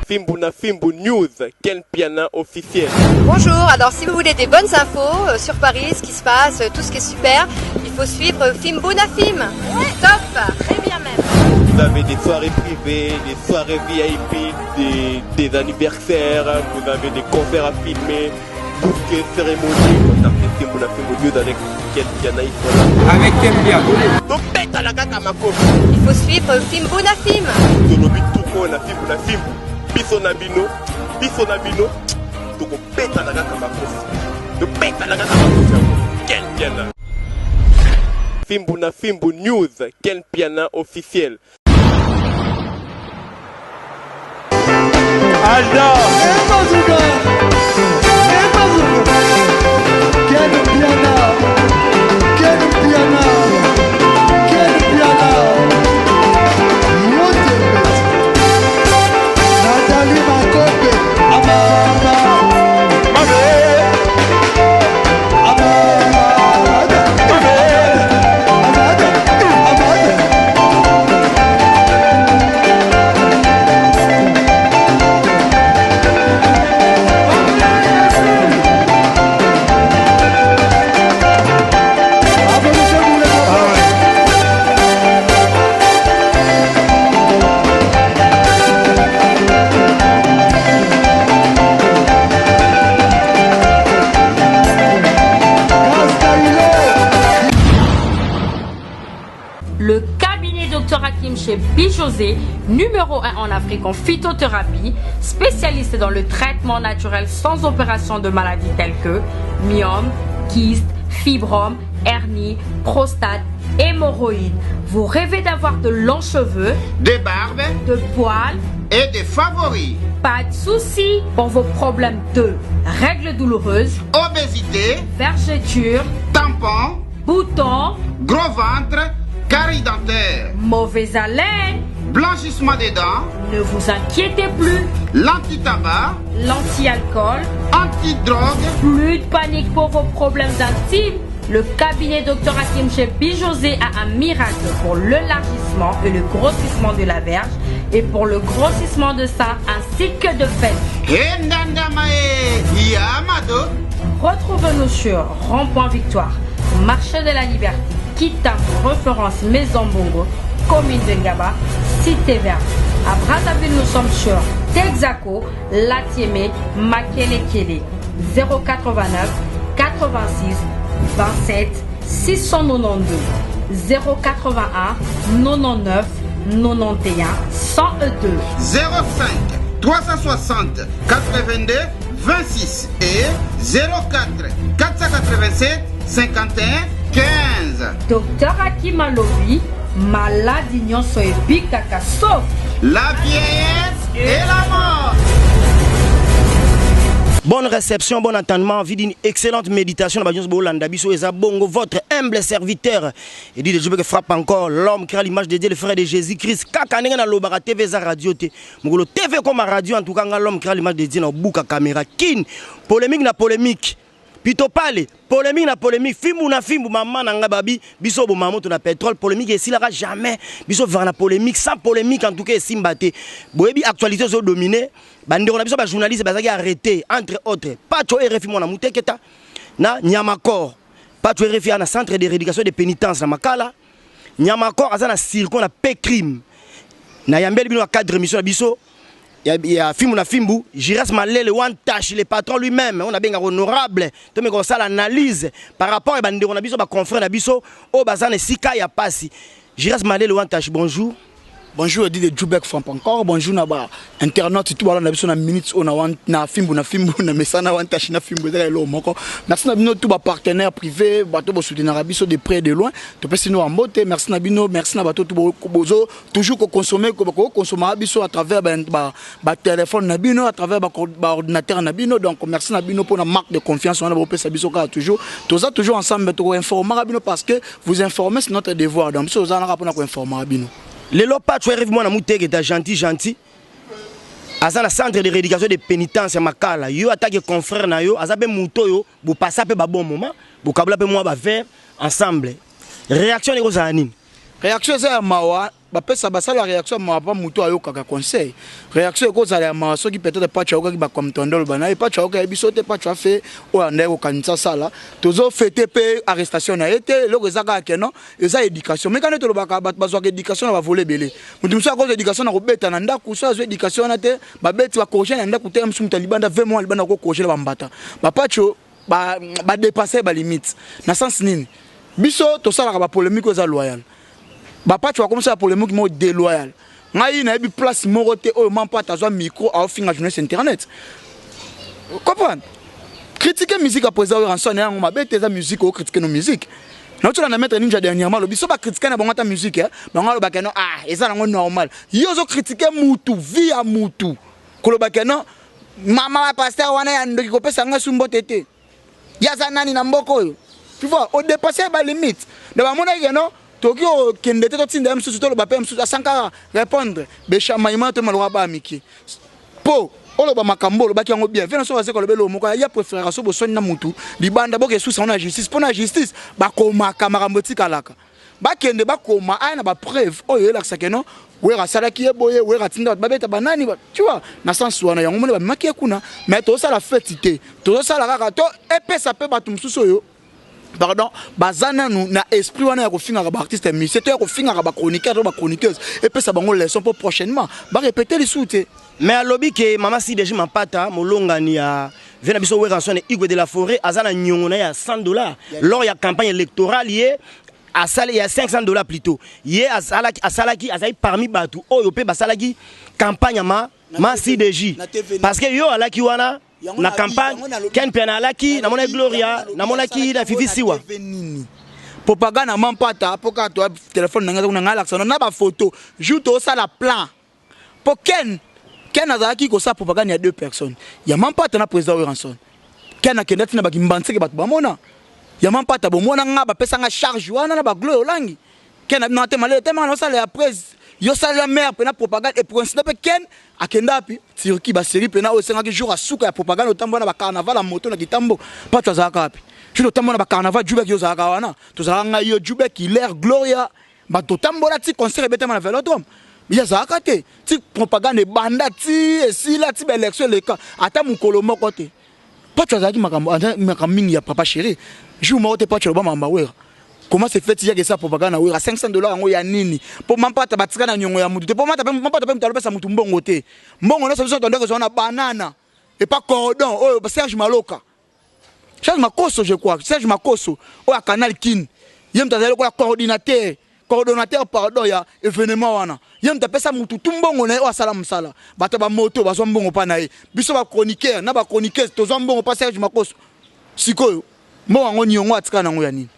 Fimbu na Fimbu News, Ken Piana officiel. Bonjour, alors si vous voulez des bonnes infos euh, sur Paris, ce qui se passe, euh, tout ce qui est super, il faut suivre Fimbu na Fim. Top, très bien même. Vous avez des soirées privées, des soirées VIP, des, des anniversaires, vous avez des concerts à filmer, tout ce qui est cérémonie. Contactez Fimbu na Fimbu News avec Ken Piana, ils sont là. Avec Ken Piana. Tobetala kaka makofi. Il faut suivre Fimbu na Fim. Tolobi tuko na Fimbu na Fimbu. Biso na bino, biso na bino, tokobetana kaka makofi. Tobetana kaka makofi yango. Ken Piana. Fimbu na Fimbu News, Ken Piana officiel. Alda. Ken Piana. Ken Piana. Ken Piana. Yote. Nathalie Makope. Amama. Amama. Amada. Amada. Applaudissez pour les copains. Castaïlo. Le cabinet Dr Hakim chez Bijosé, numéro 1 en Afrique en phytothérapie, spécialiste dans le traitement naturel sans opération de maladies telles que myome, kyste, fibrome, hernie, prostate, hémorroïdes. Vous rêvez d'avoir de longs cheveux, des barbes de poils et des favoris. Pas de soucis pour vos problèmes de règles douloureuses, obésité, vergetures, tampons, boutons, gros ventre, caries dentaires, mauvaise haleine, blanchissement des dents. Ne vous inquiétez plus. L'anti-tabac, l'anti-alcool, anti-drogue. Plus de panique pour vos problèmes intimes. Le cabinet Dr Hakim chez Bijosé a un miracle pour l'élargissement et le grossissement de la verge et pour le grossissement de sein ainsi que de fesses. Retrouvez-nous sur Rond-Point Victoire, Marché de la Liberté, Kitambo, référence Maison Bongo, commune de Ngaba, Cité Verte. À Brazzaville, nous sommes sur Texaco, Latiémé, Makelekele, 089 86 27 692 081 99 91 102 05 360 82 26 et 04 487 51 15. Docteur Hakim alobi, maladie nyonso ebikaka sauf la vieillesse et la mort. Bonne réception, bon entendement, vie d'une excellente méditation. Bolanda biso eza bongo, votre humble serviteur. Et dit de que frappe encore l'homme qui a l'image de Dieu, le frère de Jésus-Christ. Kaka ndenge na lobaka TV eza radio te. Mokolo TV comme radio en tout cas l'homme qui a l'image de Dieu na buka caméra kin. Polémique na polémique. Pito pale, polémique na polémique, fimbu na fimbu, maman na nga babi, biso bo mamoto na pétrole, polémique esilaka jamais. Biso vara na polémique, sans polémique en tout cas esimba te. Boyebi actualité zo dominer, bandeko na biso ba journaliste bazaki arrêté entre autres. Pacho RFI mwana muteketa na Nyamakor. Pacho RFI na centre de rééducation de pénitence na Makala. Nyamakor aza na circo na P-crime. Na yambeli bino cadre émission na biso ya fimbu na fimbu, Jiras Malele one touch le patron lui-même, on a bien honorable, to me ça l'analyse par rapport à bandeko na biso ba confrère na biso o bazana sika ya pasi. Jiras Malele one touch, bonjour. Bonjour Eddy de Djoubek frappe encore. Bonjour na ba internaute tout bala na biso na minutes on na na fimbu na fimbu na mesana one touch na fimbu ezaka elo moko. Merci na bino tout ba partenaire privé bato bo soutenir biso de près de loin. To pesi no mbote, merci na bino, merci na bato tout bozo toujours ko consommer ko ko consommer biso à travers ba ba, ba téléphone na bino, à travers ba, ba ordinateur na bino. Donc merci na bino pour la marque de confiance on a bo pesa biso ka toujours. Toza toujours ensemble to informer bino parce que vous informer c'est notre devoir. Donc biso za na pour informer bino. Lelo Pacho arrive moi na muteke ta gentil gentil. Aza na centre de rééducation de pénitence ya Makala. Yo attaque confrère na yo, aza be muto yo, bo passa pe ba bon moment, bo kabla pe moi ba verre ensemble. Réaction neko za nini? Réaction za mawa. Bapesa basala réaction ya mawa pa moto ayokaka conseil. Réaction ekozala ya mawa soki peut-être Pacho ayokaki bakwamtondo oloba na ye, Pacho ayokaki biso te, Pacho afe oyo andaki kokanisa asala. Tozo fete mpe arrestation na ye te, eloko eza kaka ke non, eza éducation. Mais kande tolobaka bato bazwaka éducation na bavole ebele. Moto mosusu akozwa éducation na kobeta na ndako, so azwa éducation wana te, babeti bakorige na ndako te, mosusu moto ya libanda ve mwa libanda akokorige na bambata. Bapacho ba ba dépasser ba limite na sens nini? Biso tosalaka ba polémique oyo eza loyal. Bapacho bakomisa ba polémique moko déloyal. Ngai nayebi place moko te oyo Mampata azwa micro aofinga journaliste internet. Comprendre? Critiquer musique ya président Werrason yango mabe te, eza musique oyo critiquer no musique. Nauti na Maître Ninja dernièrement alobi so bacritiquer na bango ata musique, eh, bango alobaka no ah eza nango normal. Yo ozo critiquer mutu, vie ya mutu. Koloba ke non mama wa pasteur wana ya ndoki kopesa nga su mbote te. Ye aza nani na mboka oyo? Tu vois, o dépasser ba limite. Donc bamonaki ke non tokoki kokende te, totinda ye mosusu, toloba mpe mosusu asankaka répondre beshamaima to maloka ba mike po oloba makambo olobaki yango bien vena so baze koloba eloko moko ya préférera so boswani na mutu libanda boke susa yango na justice, mpo na justice bakomaka makambo etikalaka bakende bakoma aya na bapreuve oyo elakisa ke non Wera asalaki ye boye, Wera atinda bato babeta banani, tu vois, na sens wana yango moni bamemaki ye kuna. Mais tozosala feti te, tozosala kaka to epesa mpe bato mosusu oyo pardon baza nanu na esprit wana ya kofingaka baartiste musicien to ya kofingaka bachroniqueur to bachroniqueuse, epesa bango leçon mpo prochainement barépéter lisusu te. Mais alobi ke mama Sideji Mampata, molongani ya vie na biso Werrason Igwe de la Forêt, aza na nyongo na ye ya 100 $ lors ya campagne électorale. Ye asali ya 500 $ plutôt. Ye asalaki azali parmi bato oyo mpe basalaki campagne ya ma CDJ, parce que yo alaki wana na campagne. Ken Piana alaki, namonaki Gloria, namonaki na Fifi Siwa. Nini propagande ya Mampata? Mpo kaka toya telefone na ngai kuna, ngai alakisa na bafoto jour tosala plan, mpo Ken azalaki kosala propagande ya deux personnes, ya Mampata na président Werrason. Ken akenda ntina bakimbanseke, bato bamona ya Mampata, bomona nga bapesanga charge wana na baglo olangi. Ken abinaka te malele te, manga naosala ya prese, yo salela mare mpena propagande. Et coïncide mpe Ken akenda api Turquie, basérie mpena oyo esengaki jour asuka ya propagande, otambola na bacarnaval ya moto na kitambo. Pato azalaka wapi jour otambola na bacarnaval? Jubek, yo ozalaka wana, tozalaka ngai, yo, Jubek, Hilaire, Gloria, bato totambola ti concert ebetama na Vélodrome. Ye azalaka te ti propagande ebanda ti esila, ti baélection eleka, ata mokolo moko te. Pacho azalaki makambo mingi ya papa chéri. Jour moko te Pacho aloba makambo Wera. Comment se fait yaka esa propagande na Wera 500 $ yango ya nini? Mpo Mampata batika na niongo ya mutu te, mpo Mampata mpe mutu alopesa mutu mbongo te. Mbongo nyonso biso tondeko kozwa na banana epa cordon oyo Serge Maloka, Serge Makoso, je crois, Serge Makoso oyo ya Canal Kin. Ye moto azali lokola coordinateur, coordonnateur pardon, ya événement wana. Ye moto apesa mutu tu mbongo na ye oyo asala mosala. Bato bamoto bazwa mbongo mpa na ye, biso bachroniqueur na bachroniqueuse tozwa mbongo mpa Serge Makoso. Sikoyo mbongo yango niongo atikala nango ya nini?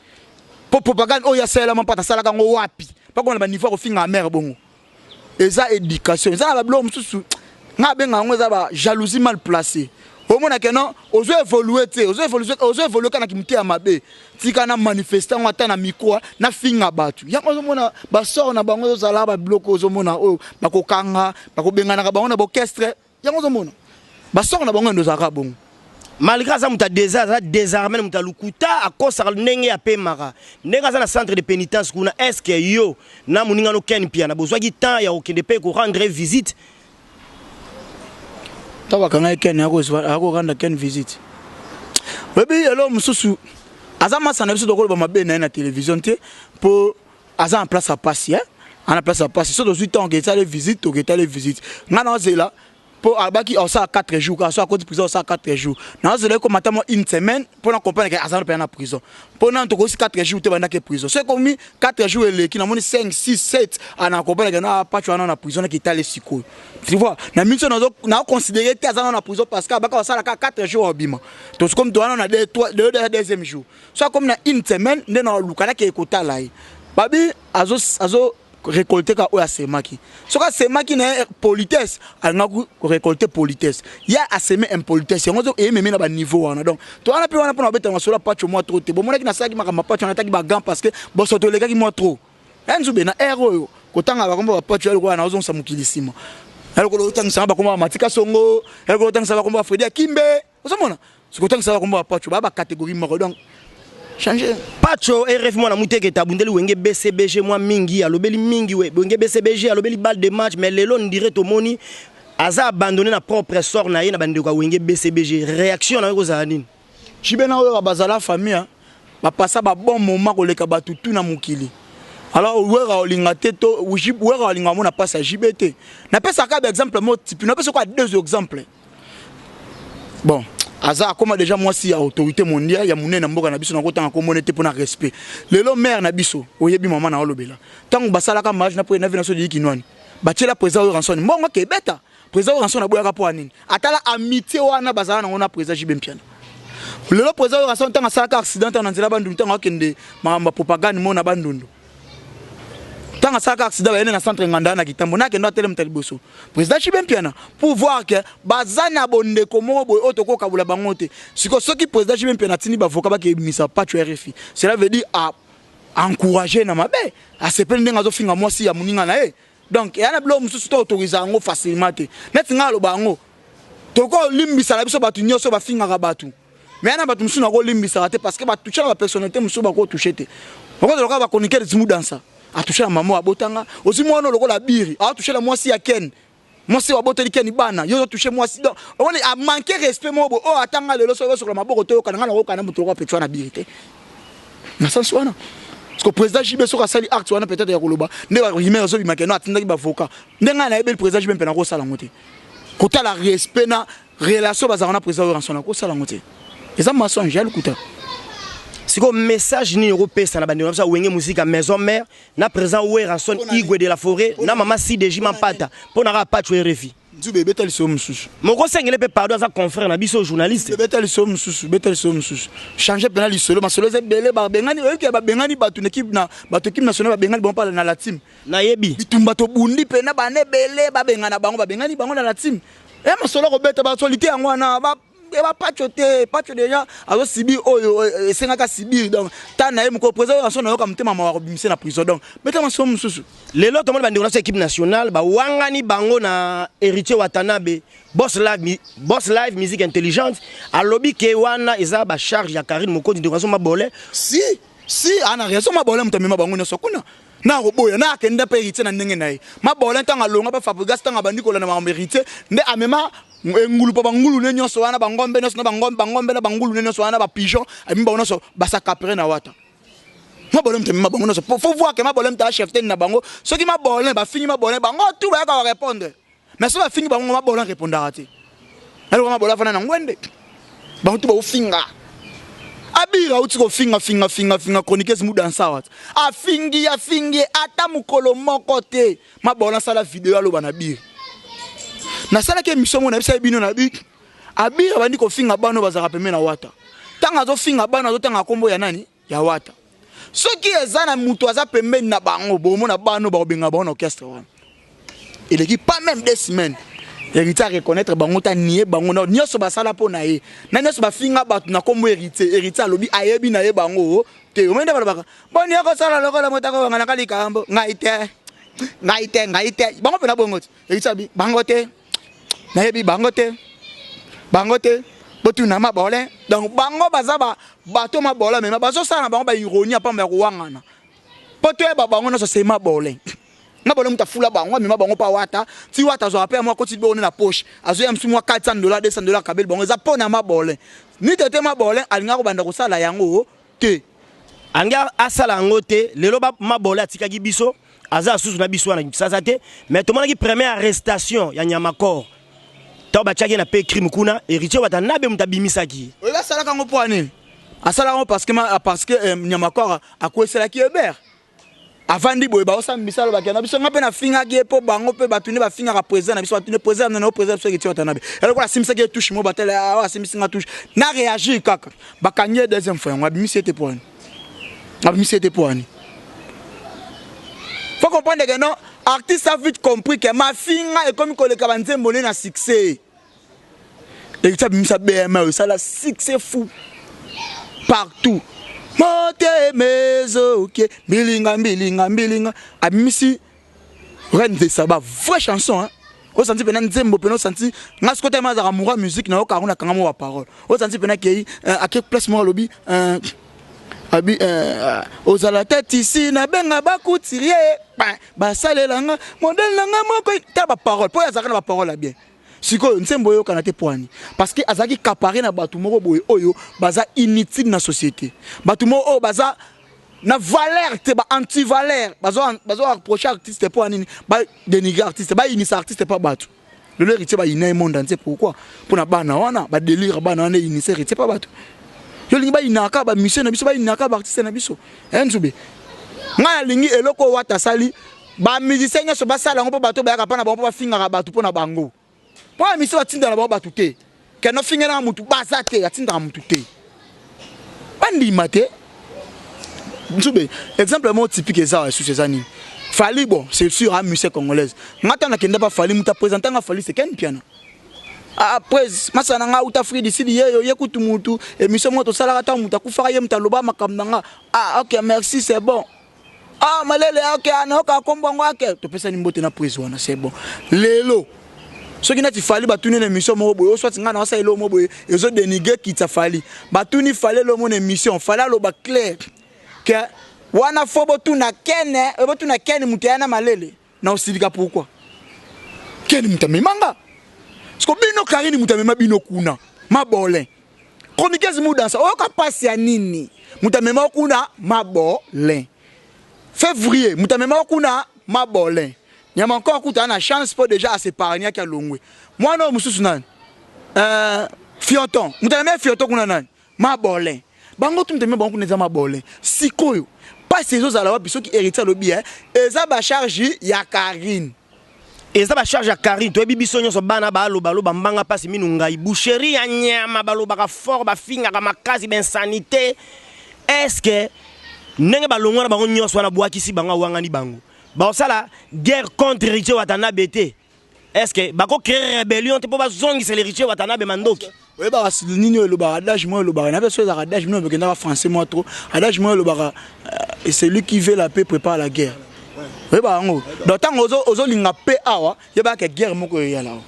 Mpo propagande oyo asalelama mpo asalaka yango wapi mpakona baniveau ya kofinga mare bongo? Eza éducation, eza na babiloko mosusu nga abenga yango eza ba jalousie mal placée. Omona ke non, ozo évolue te, ozo évolue kaka na kimite ya mabe. Tika na manifeste yango ata na micro, nafinga bato yango. Ozomona basort na bango ezozala babiloko, ozomona oyo bakokanga, bakobenganaka bango na baorchestre yango. Ozomona basort na bango endo ezalaka bongo. Malgré aza moto adesa, aza désarmé, moto alukuta, akosaka ndenge apemaka, ndenge aza na centre de pénitence kuna, est ce que yo na moninga no Ken Piana bozwaki temps ya kokende mpe korendre visite? Ntango bakanga ye, Ken akorendre Ken visite? Oyebi eloko mosusu, aza masa na biso, tokoloba mabe na ye na télévision te, mpo aza na place ya pasi, aza na place ya pasi. So tozwi temps oketala visite, toketala visite. Ngai naozela mpo alobaki osala 4 jours kaka. So akoti prison, osala 4 jours, naozela ekoma ata mwa une semaine mpo na comprendre ke aza mpenza na prison. Mpo nanu tokosi 4 jours te, bandaki prison. So ekomi 4 jours eleki, namoni 5 6 7, ana comprendre ke na Pacho wana na prison, nakitala sikoyo. Tu vois, na miso naconsidéré te aza na prison, parce que abaka osala kaka 4 jours, obima. Tokomi towana na deuxième jour. So akomi na une semaine nde na oluka nakeye kotala ye. Babi azo récolter ka oyo asemaki. Soki asemaki na ye politesse, alingaki korécolter politesse. Ye aseme impolitesse, yango eyememi na baniveau wana. Donc towana mpe wana mpona babeta masolo ya Pacho mwa trop te. Bomonaki nasalaki makambo ya Pacho, nataki bagants, parce que boso tolekaki mwa trop ya nzube na aire oyo kotanga bakombo bapacho ya lokola nazongisa mokili nsima, ya lokola otangisanga bakombo ba Matika Songo, ya lokola otangisa bakombo ba Fredi Akimbe. Ozomona soki otangisa bakombo bapacho baya bacatégorie moko. Donc Change. Pacho RF mwana muteketa abundeli Wenge BCBG mwa mingi, alobeli mingi we Wenge BCBG, alobeli balle de match, mais lelo ndire tomoni aza abandonné na propre sort na ye na bandeko ya Wenge BCBG. Réaction na yo kozala nini? JB na oyo bazala famille, hein. Bapasa ba bon moment koleka bato tu na mokili. Alors Wera olinga te to Wera olinga mona pasi ya JB te. Napesaka ba exemple mo type, napesa kwa deux exemples. Bon, aza akoma déjà mwasi ya autorité mondiale ya monene na mboka na biso, nakotanga komona te mpona respect. Lelo mare na biso, oyebi mama na olobela, ntango basalaka mariage na na vie na so liyiki nwani, batiela président oyo Ranson mbongo akebeta. Président oyo Ranson aboyaka mpo ya nini? Atala amitié wana bazala nango na président JB Mpiana. Lelo président oyo Ranson, ntango asalaka accident na nzela Bandundu, ntango akende makambo ya propagande mo na Bandundu, ntango asalaka accident, bayende na centre Nganda na Kitambo, nakende atelemta liboso président JB Mpiana pour voir que baza na bondeko moko boye oyo tokokabola bango te. Sikoyo soki président JB Mpiana atindi bavoka bakebimisa Pacho RFI, cela veut dire a encourage na mabe, asepeli ndenge azofinga mwasi ya moninga na ye. Donc eya na biloko mosusu to autorise yango facilement te. Neti ngai aloba yango, tokolimbisa na biso bato nyonso bafingaka bato, mais ya na bato mosusu nakolimbisaka te, parce que batouche na bapersonnalité mosusu bakotouche te. Okozala lokola bachroniqueur Zimudansa, atouche na mama abotanga ozwi mwana lokola Biri, atouche na mwasi ya Ken, mwasi oyo aboteli Ken bana, yo ozotouche mwasi. Donc omoni amanke respect moko boye oyo atanga lelo. Soki osokola maboko toyokana, ngai nakokana moto lokola Petwa na Biri te na sens wana, parce que président JB soki asali acte wana, peut-être ya koloba nde barumeur ezobima keno atindaki bavoka. Nde ngai nayebeli président JB mpe nakosala yango te. Kotala respect na relation bazalaka na président Werrason, nakosala yango te, eza mensonge ya lokuta. Sikoyo message nini okopesa na bandeko na biso ya Wenge Musica Maison Mère, na président Werrason Igwe de la Forêt, na mama CDJ Mampata, mpo na kaka Pacho RFI? Nzube, ebeta lisolo mosusu. Moko sengele mpe pardon, aza confrère na biso journaliste. Beta lisolo mosusu, beta lisolo mosusu, change mpena lisolo. Masolo eza ebele. Babengani, oyoki babengani bato na équipe, na bato équipe nationale, babengani bango mpala na la team. Nayebi. Bitumba tobundi mpena bana ebele, babengana bango, babengani bango na la team. E masolo akobeta basolite yango wana bapacho te. Pacho déjà azosibir oyo esengaka sibir. Donc ta na ye mokolo président oyo aso nayoka motema mawa kobimise na prison. Donc beta masolo mosusu. Lelo tomoni bandeko na biso équipe nationale bawangani bango na Héritier Watanabe. Boss Live, Boss Live Musique Intelligente alobi ke wana eza bacharge ya Karine Mokonzi, ndeko azo mabole. Si si, ana raison. Mabole moto amema bango nyonso kuna na koboya na akenda mpe Héritier na ndenge na ye. Mabole ntango alonga mpe Fabregas, ntango abandi kolanda makambo Héritier, nde amema engulu mpo bangulu ne nyonso wana, bangombe nyonso na bangombe, bangombe na bangulu ne nyonso wana, bapigeon, amemi bango nyonso basakapere na Wata. Mabole moto amema bango nyonso. Faut voir que mabole moto achef teni na bango. Soki mabole bafingi mabole, bango tu bayaka korépondre, mais soki bafingi bango, mabole arépondaka te. Naloka mabole afanda na ngwende, bango tu baofinga. Abira auti kofinga finga finga finga chroniqueuse Mudansa awa, afingi afingi ata mokolo moko te. Mabole asala video, aloba na Biri. Nasalaki émission moko, nayebisaki bino na bi Abiri abandi kofinga bana oyo bazalaka pembeni na Wata. Ntango azofinga bana, azotanga nkombo ya nani? Ya Wata. Soki eza na moto aza pembeni na bango, bomona bana oyo bakobenga bango na orchestre wana. Eleki pas même 2 semaines, Héritier areconnaître bango, ta nie bango na nyonso basala mpo na ye, na nyonso bafinga bato na nkombo Héritier. Héritier alobi ayebi na ye bango te. Omoni nde balobaka boni okosala lokola moto akobanga likambo. Ngai te, ngai te, ngai te. Bango mpena bongo te. Héritier abi bango te, nayebi bango te, bango te, botuna mabole. Donc bango baza bato mabole mema bazosala na bango baironie ya pamba ya kowangana mpo toyeba bango nyonso. Se mabole, mabole moto afula bango, amema bango mpa Wata. Ti Wata azwaka mpe ya mwa koti bongo na poche, azoya mosu mwa 400 $, 200 $, kabeli bango. Eza mpo na mabole ni tete. Mabole alingaka kobanda kosala yango te. Ange asala yango te. Lelo mabole atikaki biso, aza susu na biso wana Kinshasa te, mais tomonaki première arrestation ya Nyamakor, ntango batiaki ye na pe crime kuna, Héritier Watanabe moto abimisaki ye. Oyo asalaka yango mpo anini? Asalaka yango parce que Nyamakor akweselaki Eber. Avandi boye, baosambisa, alobaki na biso nga mpe nafingaki ye mpo bango mpe bato nde bafingaka président na biso, bato nde président na président biso Héritier Watanabe. Eloko asimisaki ye touche mo batele awa, asimisi nga touche na réagir kaka, bakangi ye deuxième fois. Yango abimisi ye te mpo ani? Abimisi ye te mpo ani? Faut comprendre que non, artiste a vite compris que mafinga ekomi koleka banzembo ne na succès. Héritier abimisa BMA oyo esala succès fou partout, motema ezoke mbilinga mbilinga mbilinga. Abimisi Reine de Saba, vraie chanson, hein? Osanti mpena nzembo mpena, osanti nga sikoyo tema azalaka moura musique nayoka yango, nakanga mo baparole. Osanti mpena kei ake place moko, alobi Abi eh, ozala te tisi nabenga bacouturier basalela nga modele na nga moko. Tala baparole, mpo oyo azalaka na baparole ya bien. Sikoyo nzembo oyokana te poani, parce que azalaki capare na bato moko boye oyo baza inutile na société, bato moko oyo baza na valeur te, ba anti-valeur. Bazo reproche artiste mpo ya nini? Badénigre artiste, bayinisa artiste mpo bato. Lelo Héritier bayina ye monde entier, pourquoi? Mpona bana wana, badélire bana wana eyinisa Héritier mpo bato. Yo olingi bayinaka bamission na biso, bayinaka baartiste na biso. Nzube, ngai nalingi eloko oyo Wata asali, bamusicien nyonso basala yango, mpo bato bayaka mpa na bango mpo bafingaka bato mpo na bango, mpo ya mission batindaka na bango bato te. Kende ofingelaka mutu, baza te, atindaka mutu te, bandima te. Nzube, exemple moko typique eza lisusu, eza nini? Fally. Bon, c'est sûr, a musicien congolaise. Nga ntango nakenda pa Fally, mutu aprésente nga Fally, c'est Ken Piana. Après masala na nga auta Afrique du Sud, ye yo ye kutu mutu émission moko tosalaka, ntango mutu akufaka, ye mutu aloba makambo na nga. Ah ok, merci, c'est bon. Ah malele, ok, nayoka kombo yango ake topesani mbote na prise wana, c'est bon. Lelo soki neti Fally batuni na émission moko boye, oswati ngai naosala eloko moko boye ezodénigre kitsa Fally, batuni Fally eloko moko na émission, Fally aloba clair ke wana fo botuna Kene, botuna Kene moto ya na malele na osilika. Pourquoi Kene moto amemanga? Siko bino Karine moto amema bino kuna, mabolin, chroniqueuse mudansa, oyoka mpasi ya nini? Moto amema kuna, mabolin. Février, moto amema kuna, mabolin. Nyama encore akuta na chance mpo déjà asépargnaki, alongwe. Mwana oyo mosusu nani? Fionton, moto amema Fionton kuna nani? Mabolin. Bango tu moto amema bango kuna eza mabolin. Sikoyo mpasi ezozala wapi soki Héritier alobi eza bacharge ya Karine? Eza bacharge ya Karine. Toyebi biso nyonso, bana balobaloba mbanga mpasi minu ngai boucherie ya nyama, balobaka fort, bafingaka makasi, bainsanité. Est-ce ndenge balongwa na bango nyonso wana, bwakisi bango, awangani bango, baosala guerre contre Héritier Watanabe te? Est ce que bakocréer rébellion te mpo bazongisela Héritier Watanabe mandoki? Oyebaka nini oyo elobaka, adage moko elobaka na biso, ezalaka adage mino bekendaka français mwa trop, adage moko elobaka: "Celui qui veut la paix prépare la guerre." Oyebaka yango. Donc ntango ozolinga paix awa, yebaka guerre moko eyala awa.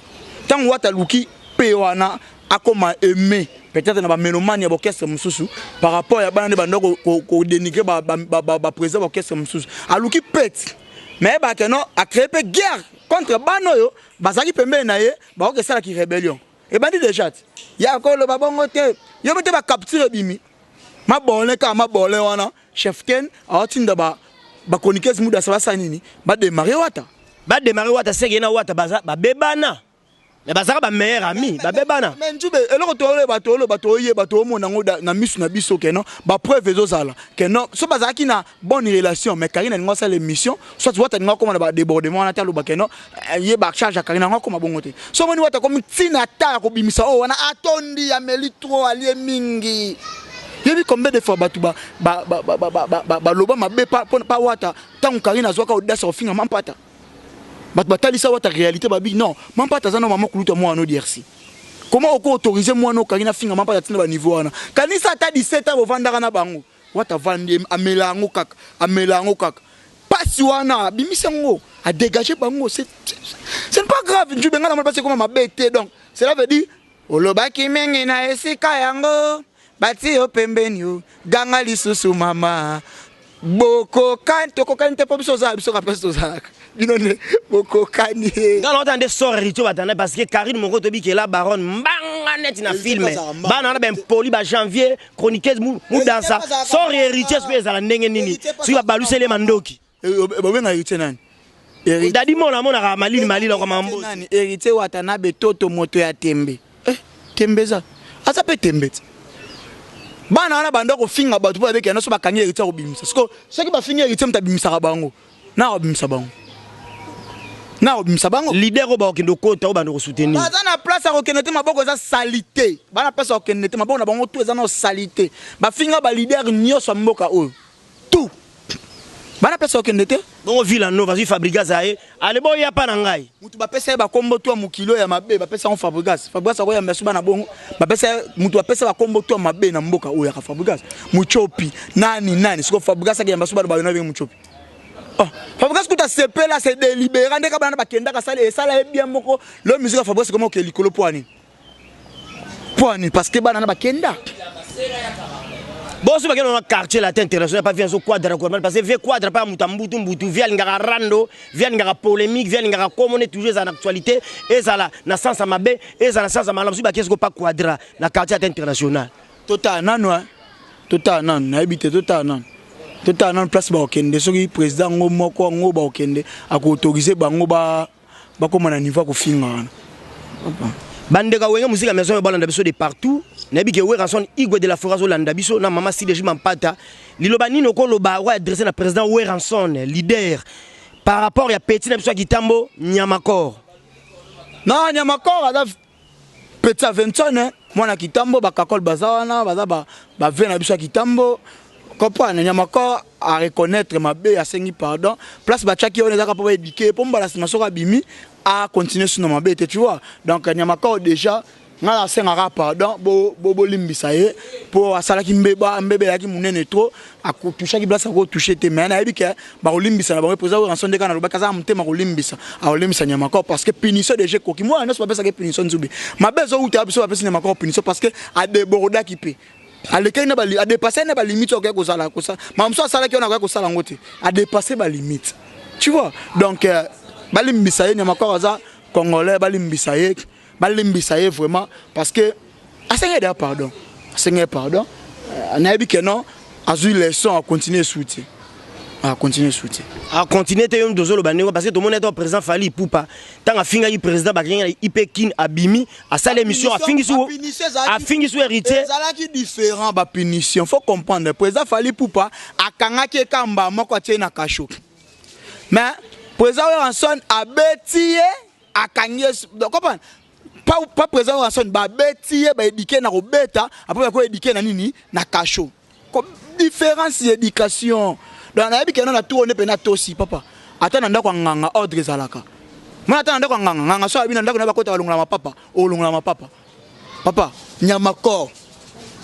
Ntango Wata aluki paix wana, akoma aimé peut-être na bamélomane ya baorchestre mosusu par rapport ya bana nde banda kodénigre baprésident baorchestre mosusu, aluki paix, mais yebaka no acréé mpe guerre contre bana oyo bazalaki pembeni na ye. Bakoki esalaki rébellion ebandi déjà ti ya koloba bongo te. Yo mpe te, bacapture ebimi, mabole kaka mabole wana. Chef Ken aotinda bachroniqueuse mudasa, basala nini? Badémarre Wata. Badémarre Wata, seke ye na Wata babebana, mais bazalaka bameilleur ami, babebana. Mais Nzube, eloko toyeba, toloba, toyeba, toomona yango na misu na biso ke non, bapreuve ezozala ke non. So bazalaki na bonne relation, mais Karine alingi asala émission, soit Wata alingi akóma na badébordement wana te, aloba ke non, ye bacharge ya Karine yango akóma bongo te. So omoni Wata akomi ntina ata ya kobimisa oyo wana, atondi, ameli trop, alie mingi. Yebi combien de fois bato baloba mabe pa Wata? Ntango Karine azwaka audace kofinga Mampata, bato batalisa Wata réalité, babi non, Mampata aza na mama kuluta mwana o DRC. Comment oko autoriser mwana okangi na finga Mampata ntina baniveau wana? Kanisa ata 17 ans bovandaka na bango. Wata avandi, amela yango kaka, amela yango kaka, pasi wana abimisi yango, adégage bango. C'est pas grave, Njube. Nga na mona pasi ekoma mabe te. Donc cela veut dire olobaki mingi na esika yango, bati yo pembeni, yo ganga lisusu mama. Bokokani, tokokani te, mpo biso ozala biso kaka place tozalaka, bino nde bokokani. Nga na ota nde sort Héritier Watanabe, parce que Karine moko toyebi ke la baronne mbanga neti na film, bana wana bempoli, bajanvier, chroniqueuse mudansa. Sort Héritier soki ezala ndenge nini soki babaluseli ye mandoki? Bobenga Héritier nani? Dadi mona amonaka malili malili akoma mambosi. Nani? Héritier Watanabe, toto moto ya tembe. Tembe eza, aza mpe tembe ti bana wana banda kofinga bato mpo babekela nyonso. Bakangi Héritier akobimisa. Siko soki bafingi Héritier, moto abimisaka bango na akobimisa bango, na akobimisa bango. Leader oyo bakokende okota oyo banda kosoutenir. Baza na place ya kokende te, maboko eza saleté. Bana place ya kokende te, maboko na bango tu eza na saleté. Bafinga baleader nyonso ya mboka oyo tout, bana place ya kokende te. Bongo Villa Nova azwi Fabregas, aye ale boya pa na ngai. Mutu bapesa ye bakombo to ya mokili oyo ya mabe, bapesa yango Fabregas. Fabregas akoyamba so bana bongo. Bapesa ye, mutu bapesa bakombo to ya mabe na mboka oyo yaka Fabregas, Muchopi, nani nani. Siko Fabregas akeyamba so bana bayo na benge Muchopi. Oh, Fabregas kuta sepela, se délibéra ndeka bana bakendaka sala esala ye bien moko. Lo musique ya Fabregas ekoma okende likolo. Po ani? Po ani? Parce que bana na bakenda. Boso bakende na Quartier Latin International, pa vieux Quadra quoi, parce que vieux Quadra pa muta mbutu mbutu, vieux alingaka rando, vieux alingaka polémique, vieux alingaka komone toujours eza na actualité, ezala na sens ya mabe, ezala na sens ya malamu. Soki bakesi ko pa Quadra na Quartier Latin International. Totala nanu, hein. Totala nanu, nayebi te, totala nanu. Totala nanu place bakokende. Soki président yango moko yango bakokende, akoautoriser bango ba bakóma na niveau ya kofinga wana. Bandeko ya Wenge Musica Maison oyo balanda biso de partout, nayebi ke Werrason Igwe de la Forêt azolanda biso na mama Sideji Mampata. Liloba nini okoloba oyo adressé na président Werrason leader par rapport ya petit na biso ya Kitambo, Nyamakor? Na Nyamakor aza petit ya Vincent, mwana Kitambo. Bakakole baza wana, baza bave na biso ya Kitambo. Comprendre, Nyamakor areconnaître mabe, asengi pardon. Place batiaki wana ezaka mpo baéduquer, mpo mbala nsima soki abimi acontinue sino mabe te, tu vois. Donc Nyamakor déjà, ngai asengaka pardon, bolimbisa ye mpo asalaki mbeba. Mbeba eyaki monene trop, akotouchaki place akotouche te. Mais nayebi ke bakolimbisa na bango. Président Werrason nde kaka nalobaki, aza na motema kolimbisa, akolimbisa Nyamakor parce que punition déjà ekoki. Mwana nyonso bapesaki punition, nzube mabe ezowuta biso. Bapesi Nyamakor punition parce que adébordaki mpe alekaki na adépassé na balimite oyo akoki kozala kosala. Makambo mosusu asalaki wana, akoki kosala yango te, adépassé balimite, tu vois. Donc balimbisa ye. Nyamakor aza Congolais, balimbisa ye, balimbisa ye vraiment parce que asengi deya pardon, asengi pardon. Nayebi ke non, azwi leçon, acontinue su te, acontinue su te. Acontinue te. Yo moto ozoloba ndenge, parce que tomoni ata président Fally Ipupa, ntango afingaki président, bakangi na IP Kin, abimi, asali émission, afingisi Héritier. Ezalaki différent, bapunition, faut comprendre. Président Fally Ipupa akangaki ekamba moko, atie na cachot, mais président Werrason abeti ye, akangi ye. Comprendre, pas président Werrason babeti ye, baéduquer na kobeta, après bakoéduquer na nini, na cachot. Différence d'éducation. Donc nayebi keno na tour nde mpe natosi papa. Ata na ndako ya nganga, ordre ezalaka. Mwana, ata na ndako ya nganga, nganga so abi na ndako na bakota, balongola mapapa, olongola mapapa. Papa Nyamakor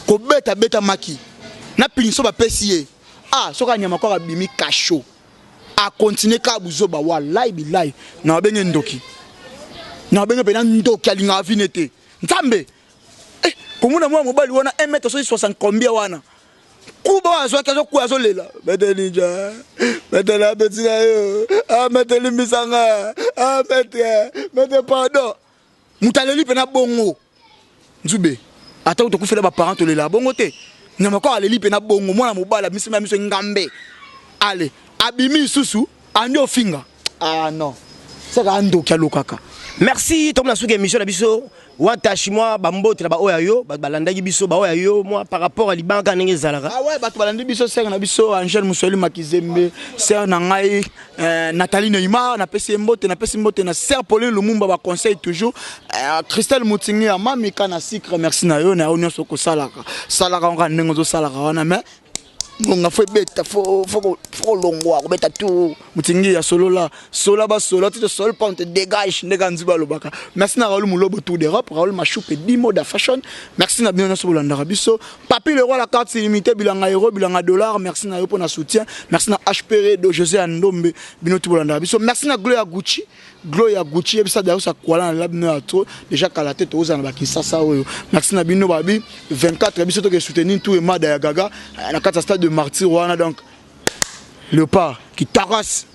kobeta beta maki na punition bapesi ye. Ah, soki Anyamakor abimi cachot, akontinue kaka buzoba, walai bilai na babenge ndoki, na babenge mpena ndoki. Alingaka vine te. Nzambe, eh, komona mwana mobali wana 1 mètre soki 60 combien wana, kuba oyo azwaki, azokuya, azolela: "Maître Ninja, maître, na petit na yo. Ah maître, limbisanga. Ah maître, maître, pardon." Moto aleli mpena bongo, nzube. Ata tokufela baparent, tolela bongo te. Nyama ko aleli mpena bongo, mwana mobali amisima miso ngambe ale abimi lisusu, andi ofinga. Ah non, seka andoki alokaka. Merci. Tomona suki émission na biso. Wantashi, mwa bambote na baoyo ya yo, bato balandaki biso, baoyo ya yo, mwa par rapport à libanga ndenge ezalaka. Ah ouais, bato balandi biso, sere na biso Angèle Mosoli Makizembe, sere na ngai Nathalie Neymar, napesi ye mbote. Napesi mbote na sere Pauline Lumumba, baconseil toujours, Christelle Mutingi ya Mamika na Sucre, merci na yo, na yo nyonso okosalaka salaka kaka ndenge ozosalaka wana. Mais ngonga fo ebeta, fo kolongwa kobeta tu mutingi ya solola sola basola ti tosole pa, on te dégage ndenge anzi balobaka. Merci na Raoul Mulobo, Tour d'Europe, Raoul Machoupe Dimo da Fashion. Merci na bino nyonso bolandaka biso. Papi le Roi, la carte illimité, bilanga euro, bilanga dollar, merci na yo mpona soutien. Merci na HPR do José ya Ndombe, bino tu bolandaka biso. Merci na Glo ya Gucci, Glo ya Gucci, yebisa Darius Akwala na bino ya trop déjà kala te, tozala na bakisasa oyo. Merci na bino. Babi 24 biso toke soutenir tout emada ya Gaga na kati ya stade de Martyr wana. Donc Léopard qui taras.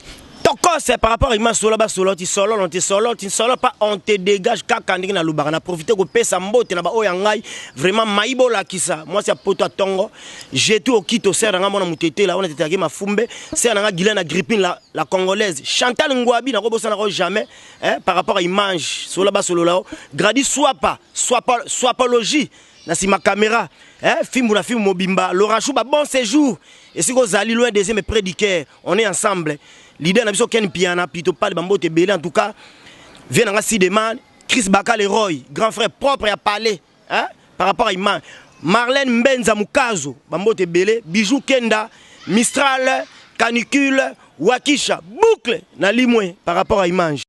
Tokos par rapport à image solo basolo, ti solo, on te solo, ti solo pas, on te dégage kaka ndenge na lobaka. Na profiter kopesa mbote na baoyo ya ngai vraiment mayibo olakisa mwasi ya poto atongo jetu okito, sere na ngai mwana motetela wana tetelaki mafumbe, sere na ngai Guylaine na Grippine, la Congolaise Chantal Ngwabi, nakobosanaka jamais, hein, par rapport à image solo basolola o gradi swapa swapa swapologie na nsima caméra, hein, fimbu na fimbu mobimba. Lorachou ba bon séjour esika ozali, loin deuxième mais près du cœur, on est ensemble. Leader na biso Ken Piana pito pale, bambote ebele. En tout cas vie nanga Sideman, Chris Baka, Leroy, grand frère propre ya palais, hein, par rapport à image Marlène Mbenza Mukazo, bambote ebele. Bijou Kenda, Mistral, Canicule, Wakisha, boucle na limwe par rapport à image.